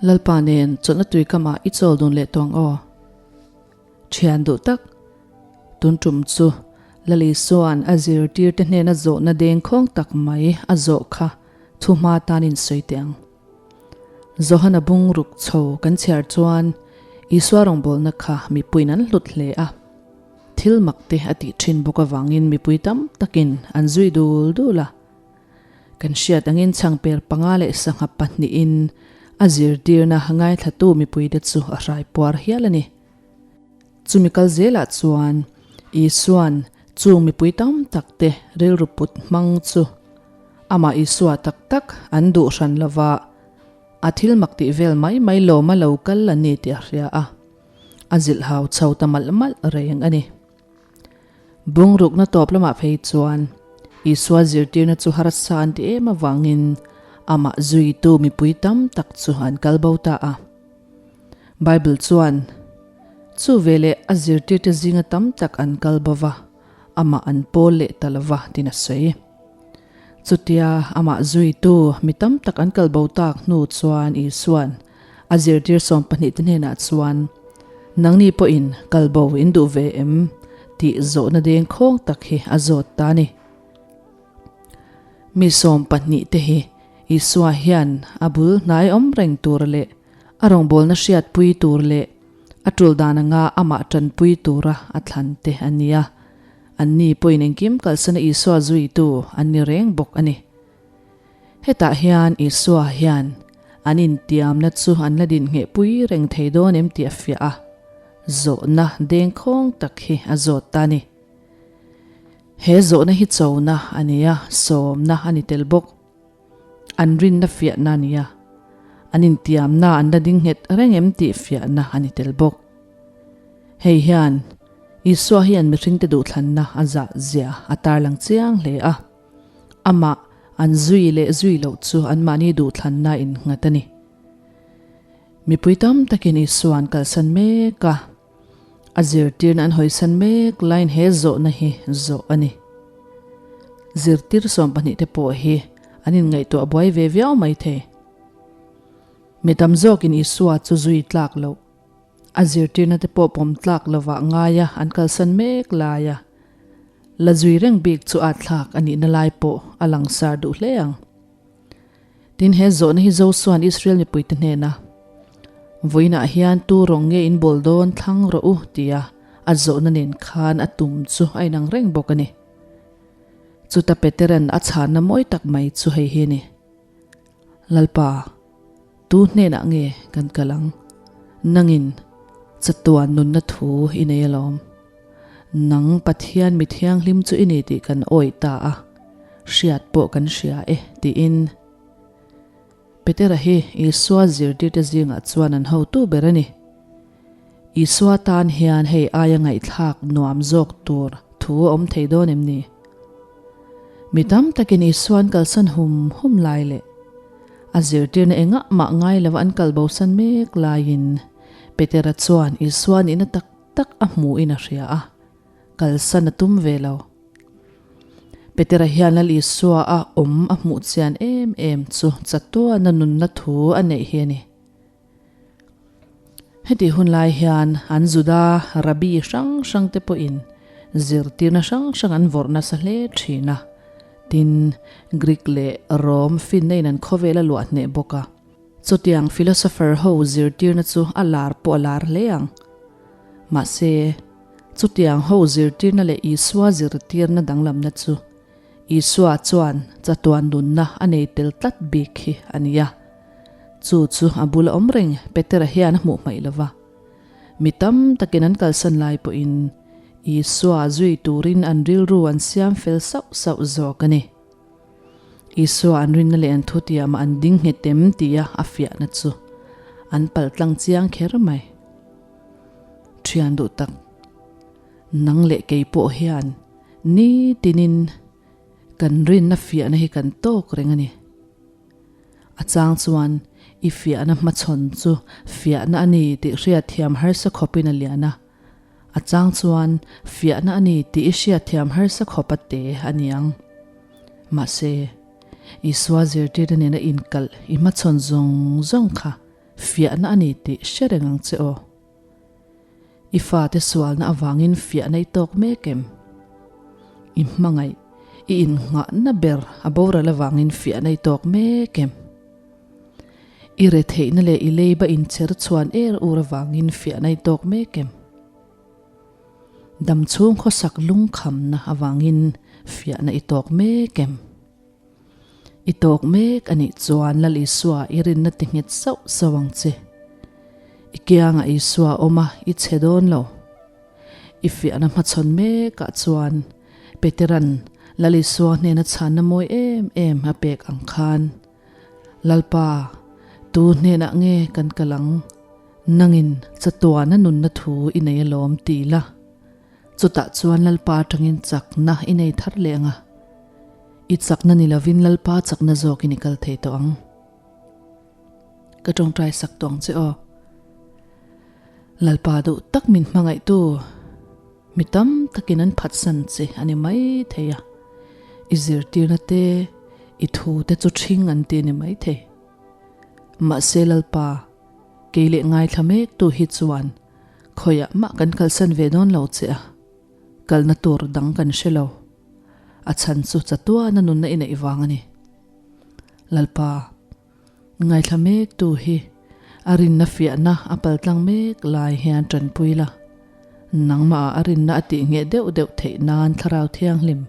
Lalpa nen chawlhna tui kamah i chawl dun leh tawh ang aw. Thian duh tak, tun tum chu Lali chuan a zirtirte hnena zawhna dengkhawng tak mai a zawh kha thu hma tan in sawi teh ang. Johana bungruk chho kan chhiar chuan Isua rawngbawlna kha mipuiin an hlut hle a. Thil mak te a tih thin bawk avangin mipui tam takin an zui dul dul a. Kan hriat angin chhangper panga leh sangha pahnihin a zirtirna ngaithlatu mipuite chu a hrai puar hial a ni. Chumi kal zelah chuan Isua'n chung mipui tam takte rilru put hmang chu amah Isua tak tak an duh hran lova a thil mak tih vel mai mai lawma lo kal a ni tih a hria a, a zilh hau chho ta malh malh reng a ni. Bungrukna tawp lamah phei chuan Isua zirtirna chu harsa an ti em avangin amah zuitu mipui tam tak chu an kal bo ta a. Bible chuan, Chu veleh a zirtirte zinga tam tak an kal bo va, amah an pawl leh ta lo va tiin a sawi. Chutia amah zuitu mi tam tak an kal bo tak hnu chuan Isua'n a zirtir sawmpahnihte hnenah chuan, Nangni pawhin kal bo in duh ve em? tih zawhna dengkhawng tak hi a zawt ta a ni. Mi sawmpahnihte hi Isua hian a bul hnai awm reng tur leh a rawngbawlna hriatpui tur leh a tul dan anga amah tanpui tura a thlan te a ni a. Anni pawhin engkim kalsana Isua zuitu an ni reng bawk a ni. Hetah hian Isua hian an intiamna chu an la din nghehpui reng thei dawn em tih a fiah a, zawhna dengkhawng tak hi a zawt ta a ni. He zawhna hi chona a ni a, sawmna a ni tel bawk. An rinna fiahna a ni a, an intiamna an la ding nghet reng em tih fiahna a ni tel bawk. Hei hian Isua hi an mihringte duhthlanna a zah zia a tarlang chiang hle a. Amah an zui leh zui loh chu anmahni duhthlanna innghat a ni. Mipui tam takin Isua an kalsan mek a, a zirtirna an hawisan mek laiin he zawhna hi zawh a ni. Zirtir 12 te pawh hi an inngaihtuah buai ve viau mai thei. Mi tam zawkin Isua chu zui tlak loh, a zirtirna te pawh pawm tlak lovah ngaia an kalsan mek laia la zui reng bik chu a thlak a nihna lai pawh a langsar duh hle ang. Tin, he zawhna hi Josua'n Israel mipuite hnena, Vawiinah hian tu rawng nge in bawl dawn thlang rawh u tia a zawhna nen khan a tum chu a inang reng bawk a ni. Chuta Petera'n a chhanna mawi tak mai chu hei hi a ni. Lalpa, tu hnenah nge kan kal ang? Nangin chatuan nunna thu i nei alawm. Nang Pathian mi thianghlim chu i ni tih kan awih ta a, hriat pawh kan hria e, tiin. Petera hi Isua zirtirte zingah chuan an hotu ber a ni. Isua tan hian hei aia ngaihthlak nuam zawk tur thu a awm thei dawn em ni? Mi tam takin Isua an kalsan hum hum lai leh a zirtirna engah mah ngai lova an kal bosan mek laiin Petera chuan Isua nihna tak tak a hmuhin a hria a, kalsan a tum ve lo. Petera hian Lal Isua a awm a hmuh chian em em chu chatuana nunna thu a neih hi a ni. Heti hun lai hian an Juda rabbi hrang hrang te pawhin zirtirna hrang hrang an vawrh nasa hle thin a, tin, Greek leh Rom finna in an khawvel a luah hneh bawk a. Chutiang philosopher ho zirtirna chu a lar pawh a lar hle ang. Mahse, chutiang ho zirtirna leh Isua zirtirna danglamna chu Isua chuan chatuan nunna a nei tel tlat bik hi a ni a. Chu chu a bula awm reng Petera hian a hmuh hmaih lo va. Mi tam takin an kalsan lai pawhin Isua zui turin an rilru an siam fel sauh sauh zawk a ni. Isua an rinna leh an thutiamah an ding nghet em tia a fiahna chu an palh tlang chiang kher mai. Thian duh tak, nang leh kei pawh hian nitinin kan rinna fiahna hi kan tawk reng a ni. A chang chuan i fiahna hmachhawn chu fiahna a ni tih hriatthiam harsa khawpin a lian a. A chang chuan fiahna a ni tih i hriatthiam harsa khawp a te a ni ang. Mahse, Isua zirtirna nena inkalh i hmachhawn zawng zawng kha. fiahna a ni tih hre reng ang che aw. I fate sualna avangin fiahna i tawk mek em? I hmangaih, i innghahna ber a boral avangin fiahna i tawk mek em? I retheihna leh i leiba incher chhuan er ur avangin fiahna i tawk mek em? Damchhung khawsak lungkhamna avangin fiahna i tawk mek em? I tawk mek a nih chuan Lal Isua i rinna ti nghet sauh sauh ang che. I kiangah Isua awm a, i chhe dawn lo. I fiahna hmachhawn mekah chuan Peteran Lal Isua hnena chhanna mawi em em a pek ang khan, Lalpa, tu hnenah nge kan kal ang? Nangin chatuana nunna thu i nei alawm ti la. Chutah chuan Lalpa atangin chakna i nei thar leh ang a. I chakna ni lovin Lalpa chakna zawkin i kal thei tawh ang. Ka tawngtai sak tawh ang che aw. Lalpa duh tak min hmangaihtu mi tam takin an phatsan che a ni mai thei a. I zirtirna te, i thu te chu ṭhing an ti a ni mai thei. Mahse Lalpa, kei leh ngaithla mektu hi chuan khawiah mah kan kalsan ve dawn lo che a, kalna tur dang kan hre lo. A chhan chu chatuana nunna i neih vang a ni. Lalpa, ngaithla mektu hi a rinna fiahna a paltlang mek lai hian tanpui la, nangmahah a rinna a tih ngheh deuh deuh theih nan Thlarau Thianghlim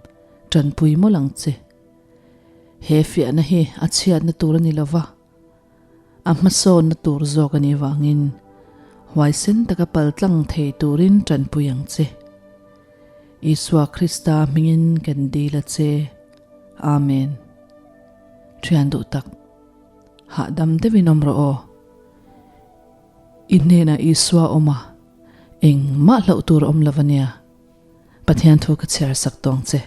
tanpui mawlh ang che. He fiahna hi a chhiatna tur a ni lo va, A hmasawnna tur zawk a nih vangin huaisen taka paltlang thei turin tanpui ang che. Isua Krista hmingin kan dil a che. Amen. Thian duh tak, hahdam deuhin awm rawh aw. I hnenah Isua awm a, engmah hlauh tur a awm lo ania. Pathian thu ka chhiar sak tawng che.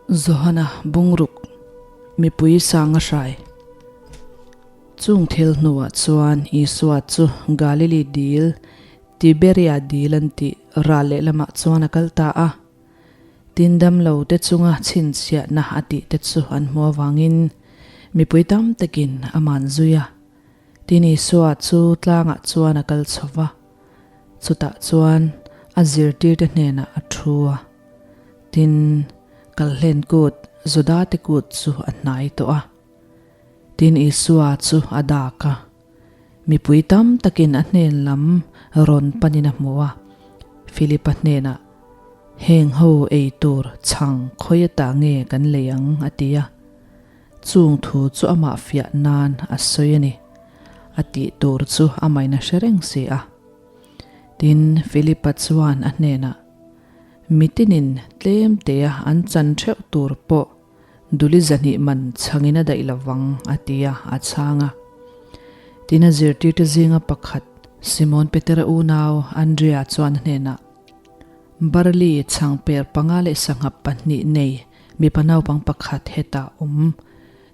Johana bungruk mipui sanga hrai. Chung thil hnuah chuan Isua chu Galili dil, Tiberia dil an tih ral lehlamah chuan a kal ta a. Tin damlo te chunga chhinchhiahna a tih te chu an hmu avangin mipui tam takin a man zui a. Tin Isua chu tlangah chuan a kal chho va. Chutah chuan a zirtirte hnenah a thu a. Tin, Kalhlen kut, Judate kut chu a hnai tawh a. Tin, Isua chu a dak a. Mipui tam takin a hnen lam rawn panin a hmu a. Philipa hnenah, Heng ho ei tur chhang khawi ata nge kan lei ang? a ti a. Chung thu chu amah fiah nan a sawi a ni. A tih tur chu amahin a hre reng si a. Tin, Philipa chuan a hnenah, Mitinin tlem tea an chan theuh tur pawh duli zahnih man chhangin a daih lo vang, a ti a, a chhang a. Tin, a zirtirte zinga pakhat, Simon Petera unau Andrea chuan a hnenah, Barley chhangper panga leh sangha pahnih nei mipa naupang pakhat hetah awm.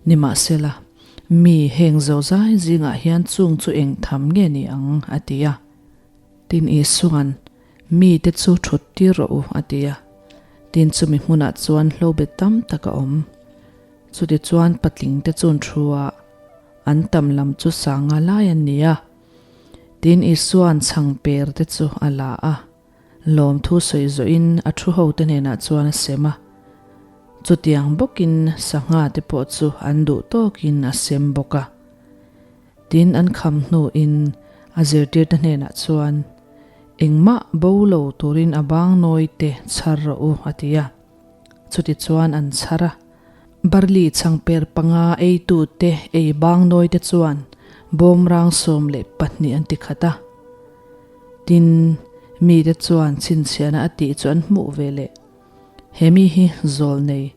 Nimahsela, mi heng zozai zingah hian chung chu eng tham nge ni ang? a ti a. Tin Isua'n, Mite chu thut tir rawh u, a ti a. Tin chumi hmunah chuan hlobet tam tak a awm. Chutichuan patlingte chuan thu a, an tam lam chu sanga lai an ni a. Tin Isua'n chhangper te chu a la a. Lawmthu sawi zawhin a thu hote hnenah chuan a sem a. Chutiang bawkin sangha te pawh chu an duh tawkin a sem bawk a. Tin an kham hnuin a zirtirte hnenah chuan, Engmah bo lo turin a bang nawi te chhar rawh u, a ti a. Chutichuan an chhar a. Barley chhangper panga eitute ei bang nawi te chuan bawmrang 12 an ti khat a. Tin, mite chuan chhinchhiahna a tih chu an hmuh ve leh. He mi hi zawl nei,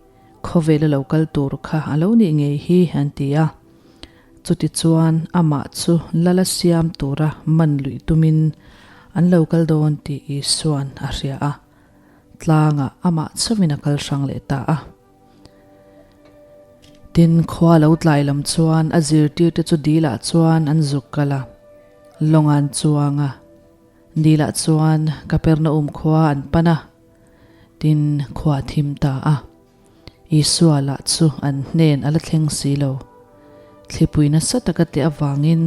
khawvela lo kal tur kha a lo nih ngei hi, an ti a. Chutichuan amah chu lala siam tura man luih tumin an lo kal dawn tih Isua'n a hria a. Tlangah amah chauhin a kal hrang leh ta a. Tin, khua lo tlai lam chuan a zirtirte chu dilah chuan an zuk kal a, lawng an chuang a. Dilah chuan Kapernaum khua an pan a, tin, khua a thim ta a. Isua lah chu an hnen a la thleng si lo. Thlipui nasa taka teh avangin.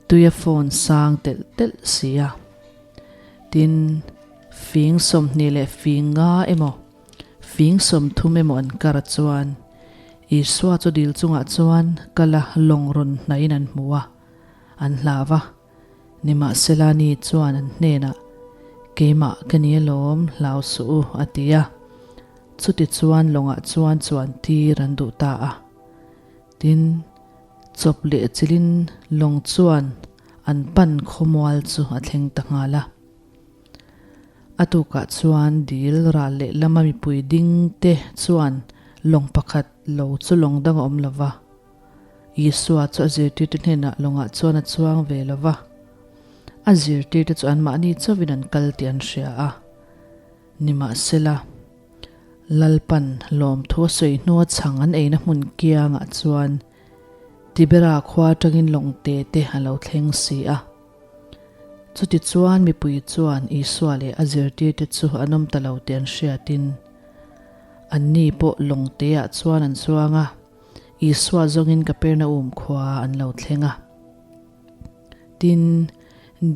Tui a fawn sang telh telh si a. Tin, fing 20 leh fing nga emaw, fing 30 emaw an kar chuan Isua chu dil chungah chuan kal a lawng rawn hnaihin an hmu a, an hlau a. Nimahsela ni chuan an hnenah, Keimah ka ni alawm, hlau suh u, a ti a. Chutichuan lawngah chuan chuan tir an duh ta a. Tin, chawp leh chilhin lawng chuan an pan khawmual chu a thleng ta nghal a. A tukah chuan dil ral leh lama mipui ding te chuan lawng pakhat lo chu lawng dang a awm lo va. Isua chu a zirtirte hnenah lawngah chuan a chuang ve lo va. A zirtirte chu anmahni chauhin an kal tih an hria a. Nimahsela, Lalpan lawmthu a sawi hnua chhang an eina hmun kiangah chuan Tibera khua atangin lawngte te a lo thleng si a. Chutichuan mipui chuan Isua leh a zirtirte chu an awm ta lo tih an hriatin, anni pawh lawngteah chuan an chuang a, Isua zawngin Kapernaum khua an lo thleng a. Tin,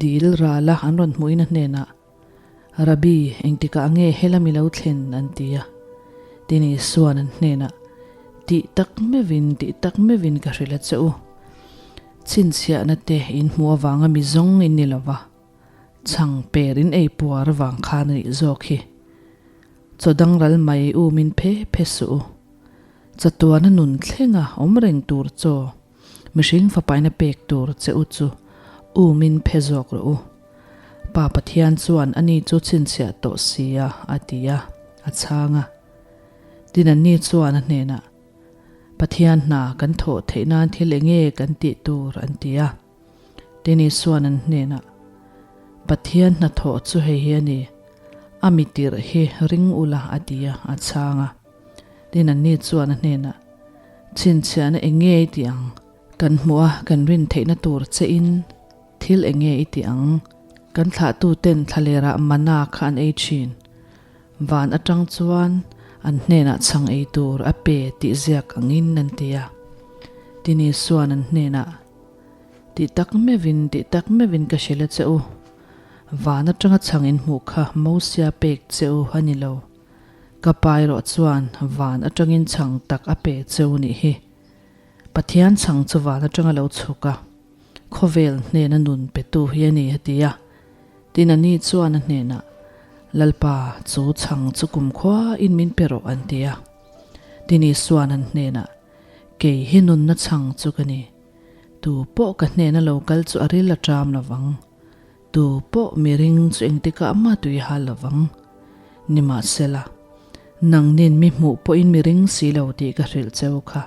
dil rala an rawn hmuhin a hnenah, Rabbi, engtikah nge helam i lo thlen? an ti a. Tin Isua'n an hnenah, Tih tak meuhin, tih tak meuhin ka hrilh a che u. Chhinchhiahna te in hmuh avanga mi zawng in ni lo va, chhang per in ei puar avang khan a nih zawk hi. Chaw dang ral mai umin phe phe suh u. Chatuana nun thlenga awm reng tur chaw. Mihring fapaina pek tur che u chu umin phe zawk rawh u. Pa Pathian chuan ani chu chhinchhiah tawh si a, a ti a, a chhang a. Tin anni chuan a hnenah, Pathian hna kan thawh theih nan thil enge kan tih tur? an ti a. Tin Isuan an hnenah, Pathian hnathawh chu hei hi a ni, a mi tirh hi ring ula a ti a, a chhang a. Tin anni chuan a hnenah, Chhinchhiahna eng nge i tih ang? Kan hmuh a kan rin theihna tur che in thil eng nge i tih ang? Kan thlahtuten thlalerah mana kha an ei thin. Van atang chuan an hnenah chhang ei tur a pe tih ziak angin an ti a. Tin Isuan an hnenah, Tih tak meuhin, tih tak meuhin ka hrilh a che u. Van atanga chhang in hmuh kha Mosia pek che u a ni lo. Ka pa erawh chuan van atangin chhang tak a pe cheu nih hi. Pathian chhang chu van atanga lo chhuk a, khawvel hnena nun petu hi a ni a ti a. Tin ani chuan a hnenah, Lalpa, chu chhang chu kumkhua in min pe rawh an ti a. Tin Isuan an hnenah, Kei hi nunna chhang chu ka ni. Tu pawh ka hnena lo kal chu a ril a ṭam lovang. Tu pawh miring chu engtikah mah tui hal lovang. Nimahsela, nangnin mi hmuh pawhin miring si lo tih ka hrilh cheu kha.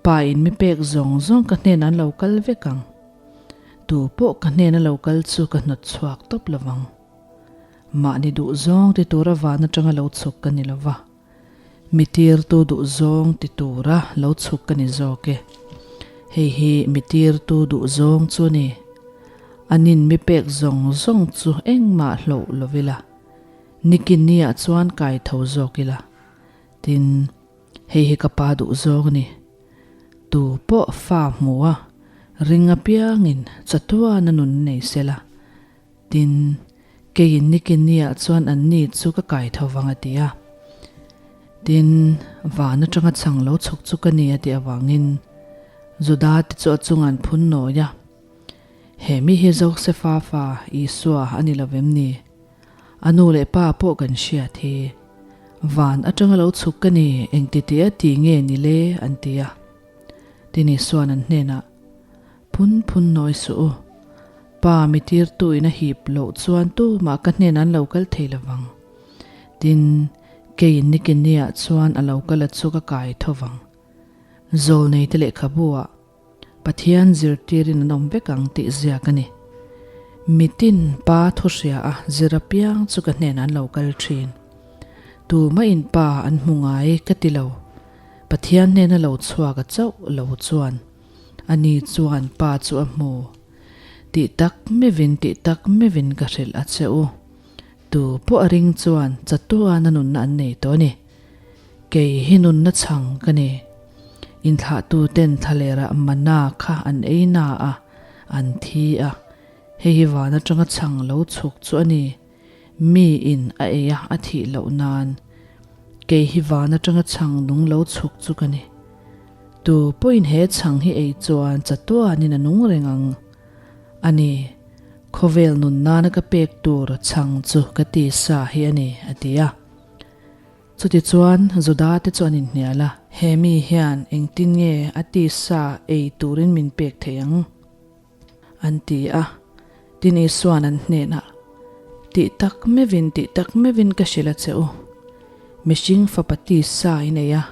Pa in mi pek zawng zawng ka hnenah an lo kal vek ang. Tu pawh ka hnena lo kal chu ka hnawt chhuak tawp lovang. Mahni duh zawng ti tura van atanga lo chhuk ka ni lova. Mi tirtu duhzawng ti tura lo chhuk ka ni zawk e. Hei hi mi tirtu duhzawng chu a ni. Anin mi pek zawng zawng chu engmah hloh lo ila, nikinni ah chuan kai tho zawk ila. Tin, hei hi ka pa duhzawng a ni. Tu pawh fa hmu a, ring apiangin chatuan a nun nei sela. Tin, keiin nikinni-ah chuan anni chu ka kai tho vang a ti a. Tin, van atanga chhang lo chhuk chu ka ni a tih avangin Juda te chu a chungah an phun nawi a. He mi hi Josefa fa Isua a ni lo vem ni? A nu leh pa pawh kan hriat hi. Van atanga lo chhuk ka ni, engti tih a ti nge ni le? an ti a. Tin, Isua'n an hnenah, Phun phun nawi suh u. Pa mi tirtu in a hip loh chuan tumah ka hnenah an lo kal thei lovang. Tin, keiin Nikiniah chuan a lo kal a chu ka kai tho vang. Zawlneite lehkhabu ah Pathian zirtirin an awm vek ang tih ziak a ni. Mitin pa thu hria a zir apiang chu ka hnenah an lo kal thin. Tumah in pa an hmu ngai ka ti lo. Pathian hnena lo chhuak a chauh lo chuan. Ani chuan pa chu a hmu. Tih tak meuhin, tih tak meuhin ka hrilh a che u. Tu pawh a ring chuan chatuana nunna an nei tawh a ni. Kei hi nunna chhang ka ni. Inthlahtuten thlalerah mana kha an ei na a. an thi a. Hei hi van atanga chhang lo chhuk chu a ni. Mi in a ei a, a thih loh nan. Kei hi van atanga chhang nung lo chhuk chu ka ni. Tu pawhin he chhang hi ei chuan chatuanin a nung reng ang a ni. Khawvel nun nana ka pek tur chhang chu ka ti sa hi a ni, a ti a. Chutichuan Juda te chu an inhnial a. He mi hian engtin nge a tisa ei turin min pek thei ang? An ti a. Tin Isua'n an hnenah, Tih tak meuhin, tih tak meuhin ka hrilh a che u. Mihring fapa tisa i nei a,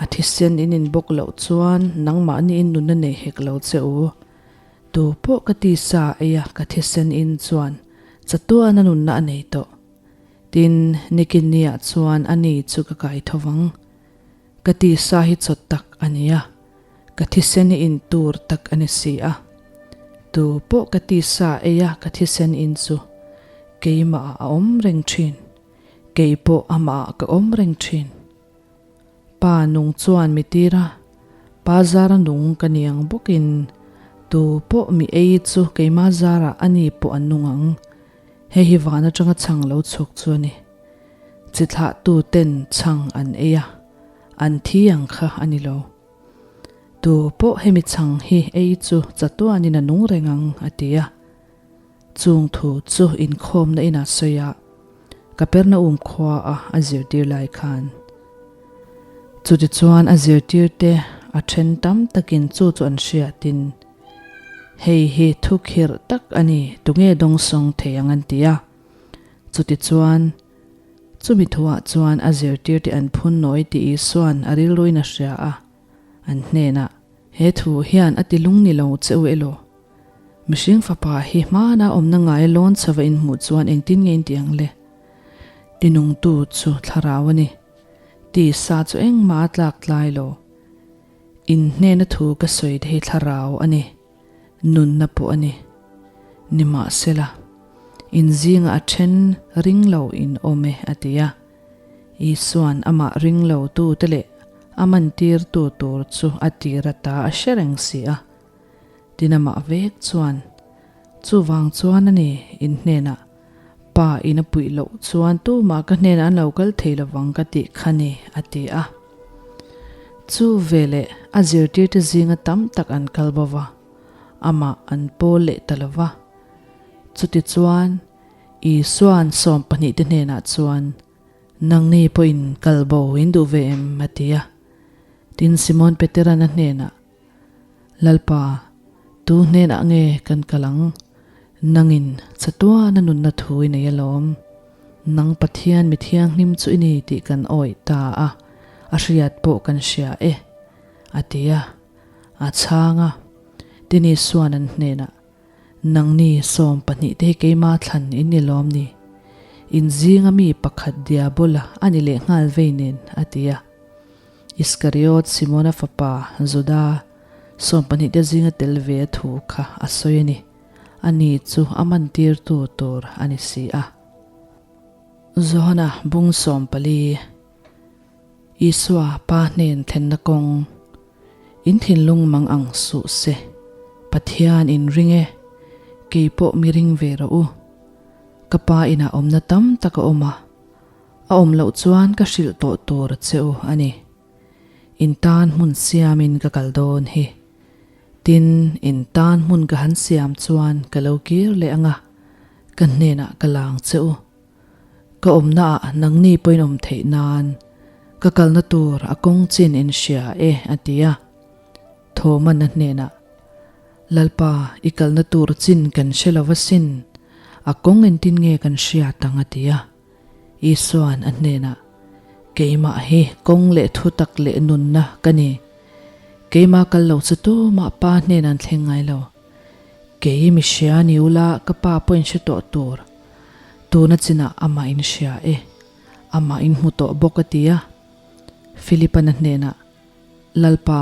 a thisen in in bawk loh chuan nangmahni in nunna nei hek lo che u. Tu pawh ka tisa ei a ka thisen in chuan chatuana nunna a nei tawh. Tin, nikinniah chuan ani chu ka kai tho vang. Ka tisa hi chawt tak a ni a, ka thisen hi in tur tak a ni si a. Tu pawh ka tisa ei a ka thisen in chu keimah ah a awm reng thin, kei pawh amah ah ka awm reng thin. Pa nung chuan mi tir a, pa zara nung ka ni ang bawkin tu pawh mi ei chu keimah zarah a ni pawh an nung ang. Hei hi van atanga chhang lo chhuk chu a ni. Chi thlahtu ten chhang an ei a, an thi ang kha a ni lo. Tu pawh hemi chhang hi ei chu chatuanin a nung reng ang, a ti a. Chung thu chu inkhawmna inah sawi a, Kapernaum khua a a zirtir lai khan. Chutichuan a zirtirte a then tam takin chu chu an hriatin, Hei hi thu khirh tak a ni, tunge dawngsawng thei ang an ti a. Chutichuan, chumi thuah chuan a zirtirte an phun nawi tih Isua'n a rilruin a hria a, an hnenah, He thu hian a ti lung ni lo che u elaw? Mihring fapa hi hmana awmna ngai lawn chhova inhmuh chuan engtin nge inti ang le? Tinungtu chu thlarau a ni. Tisa chu engmah a tlak tlai lo. In hnena thu ka sawi te hi thlarau a ni, nunna pawh a ni. Nimahsela, in zingah a then ring lo in awm e, a ti a. Isua'n amah ring lo tute leh a mantirtu tur chu a tir ata a hre reng si a. Tin amah vek chuan, Chuvang chuan a ni, in hnenah, Pa in a puih loh chuan tumah ka hnenah an lo kal thei lovang ka tih kha ni, a ti a. Chu veleh a zirtirte zinga tam tak an kal bo va, amah an pawl leh ta lo va. Chutichuan, Isua'n sawmpahnihte hnenah chuan, Nangni pawhin kal bo in duh ve em? a ti a. Tin, Simon Petera'n a hnenah, Lalpa, tu hnenah nge kan kal ang? Nangin chatuana nunna thu i nei alawm. Nang Pathian mi thianghlim chu i ni tih kan awih ta a, a hriat pawh kan hria e, a ti a. A chhang a, Tin Isua'n an hnenah, Nangni 12 te hi keima thlan in ni lawm ni? In zinga mi pakhat Diabola a ni leh nghal vei nen, a ti a. Iskariot Simona fapa Juda, 12 te zinga tel ve a thu kha a sawi a ni. Ani chu a mantirtu tur a ni si a. Johana bung 14, Isua Pa hnen thlenna kawng, In thinlung mang ang suh se, Pathian in ring e, kei pawh mi ring ve rawh u. Ka Pa inah awmna tam tak a awm a, A awm loh chuan ka hrilh tawh tur che u a ni. In tan hmun siamin ka kal dawn hi. Tin, in tan hmun ka han siam chuan ka lo kir leh ang a, ka hnenah ka lang che u. Ka awmnaah nangni pawhin awm theih nan ka kalna tur a kawng chin in hria e, a ti a. Thawmana hnenah, Lalpa, i kalna tur chin kan hre lo asin, a kawng engtin nge kan hriat ang a ti a. Isua'n a hnenah, Keimah hi kawng leh thutak leh nunna ka ni. Keimah kal lo chu tumah Pa hnenah an thleng ngai lo. Kei mi hria ni ula ka Pa pawh in hre tawh tur. Tuna chinah amah in hria e. Amah in hmu tawh bawk a ti a. Philipa'n a hnenah, Lalpa,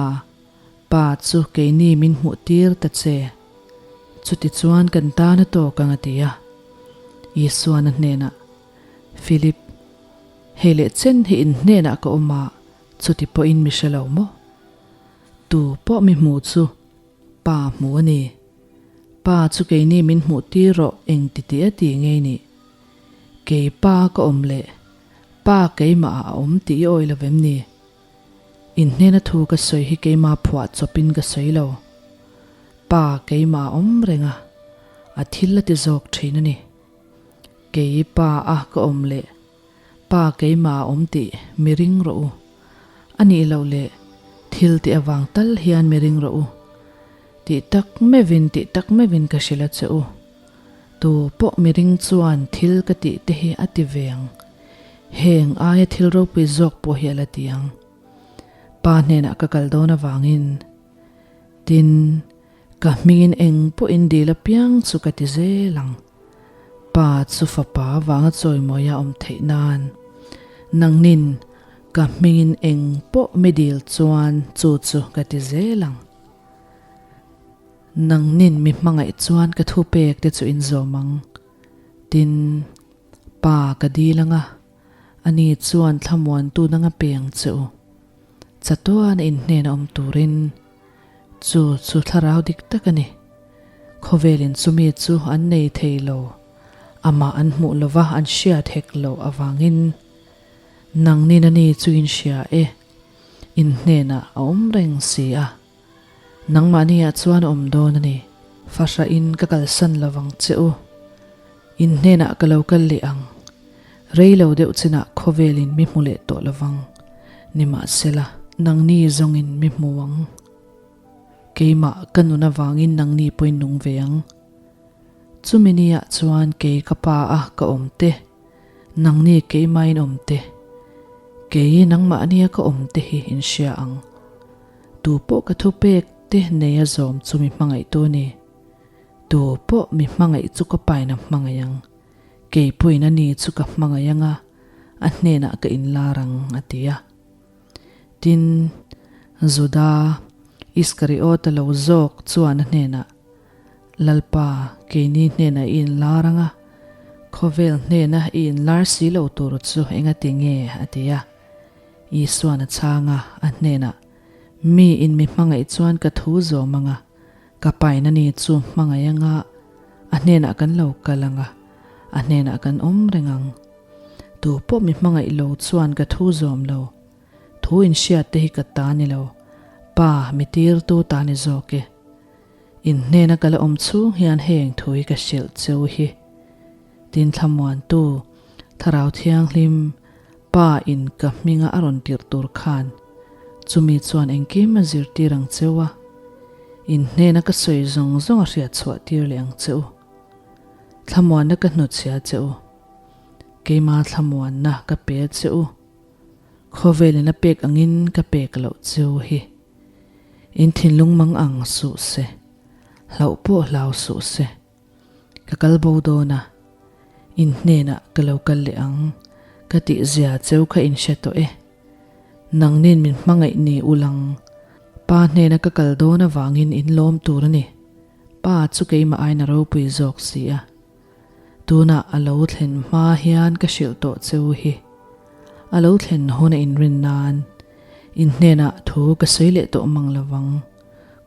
Pa chu keini min hmuh tir ta che. Chutichuan kan tan a tawk ang a ti a. Isuan a hnenah, Philip, hei leh chen hi in hnenah ka awm a, chuti pawhin mi hre lo maw? Tu pawh mi hmu chu Pa hmu a ni. Pa chu keini min hmuh tir rawh eng ti tih a ti ngei nih. Kei pa ka awm leh pa keimah ah a awm tih i awi lo vem ni? In hnena thu ka sawi hi keimah phuah chawpin ka sawi lo. Pa keimah a awm reng a, a thil a ti zawk thin a ni. Kei pa a ka awm leh Pa keimah a awm tih mi ring rawh u. A nih loh leh thil tih avang tal hian mi ring rawh u. Tih tak meuhin tih tak meuhin ka hrilh a che u. Tu pawh mi ring chuan thil ka tih te hi a ti ve ang. Heng aia thil ropui zawk pawh hi a la ti ang. Pa hnenah ka kal dawn avangin. Tin, ka hmingin eng pawhin dil apiang chu ka ti zel ang. Pa chu fapa avanga chawimawia awm theih nan nangnin ka hmingin eng pawh mi dil chuan chu chu ka ti zel ang. Nangnin mi hmangaih chuan ka thupek te chu in zawm ang. Tin, Pa ka dil anga, ani chuan thlamuantu danga pe ang che u. Chatuan a inhnen a awm turin chu chu thlarau dik tak a ni. Khawvelin chumi chu an nei thei lo, amah an hmuh lova an hriat hek loh avangin nangnin a ni chu in hria e, in hnenah a awm reng si a. Nangmahniah chuan a awm dawn a ni. Fahrahin ka kalsan lovang che u. In hnenah ka lo kal leh ang. Rei lo deuh chinah khawvelin mi hmu leh tawh lovang. Nimahsela, nangni zawngin mi hmu ang. Keimah ka nun avangin nangni pawhin nung ve ang. Chumi niah chuan kei ka pa a ka awm te, nangni keimahin awm te, kei nangmahnia ka awm te hi in hria ang. Tu pawh ka thupek te nei a zawm chu mi hmangaihtu a ni. Tu pawh mi hmangaih chu ka pain a hmangaih ang. Kei pawhin a ni chu ka hmangaih ang a, a hnenah ka inlar ang, a ti a. Tin, Juda Iskariota lo zawk chuan a hnenah, Lalpa, keini hnenah i inlar ang a, khawvel hnena i inlar si lo tur chu engati nge? a ti a. Isuan a chhang a, a hnenah, Mi in mi hmangaih chuan ka thu zawm ang a, ka pain a ni chu hmangaih ang a, a hnenah kan lo kal ang a, a hnenah kan awm reng ang. Tu pawh mi hmangaih lo chuan ka thu zawm lo. Thu inhriat te hi ka ta ni lo, Pa mi tirtu ta ni zawk e. In hnena ka la awm chhung hian heng thu hi ka hrilh cheu hi. Tin thlamuantu, Thlarau Thianghlim, Pa in ka hminga a rawn tirh tur khan chumi chuan engkim a zirtir ang cheu a, in hnena ka sawi zawng zawng a hriat chhuah tir leh ang che u. Thlamuanna ka hnutchhia che u. Keima thlamuanna ka pe a che u. Khawvelin a pek angin ka pek loh cheu hi. In thinlung mang ang suh se, hlauh pawh hlau suh se. Ka kal bo dawn a, in hnenah ka lo kal leh ang, ka tih zia cheu kha in hre tawh e. Nangnin min hmangaih ni u lang, Pa hnena ka kal dawn avangin in lawm tur a ni. Pa chu keimah aiin a ropui zawk si a. Tunah a lo thlen hma hian ka hrilh tawh cheu hi. A lo thlen hun a inrin nan in hnenah thu ka sawi leh tawh mang lovang,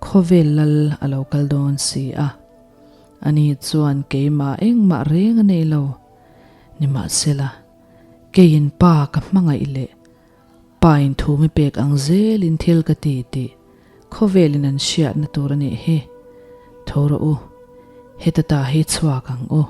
khawvel lal a lo kal dawn si a. Ani chuan keimah engmah reng a nei lo. Nimahsela, keiin Pa ka hmangaih leh Pa in thu mi pek ang zelin thil ka ti tih khawvelin an hriatna tur a nih hi. Tho rawh u, heta ta hi chhuak ang u.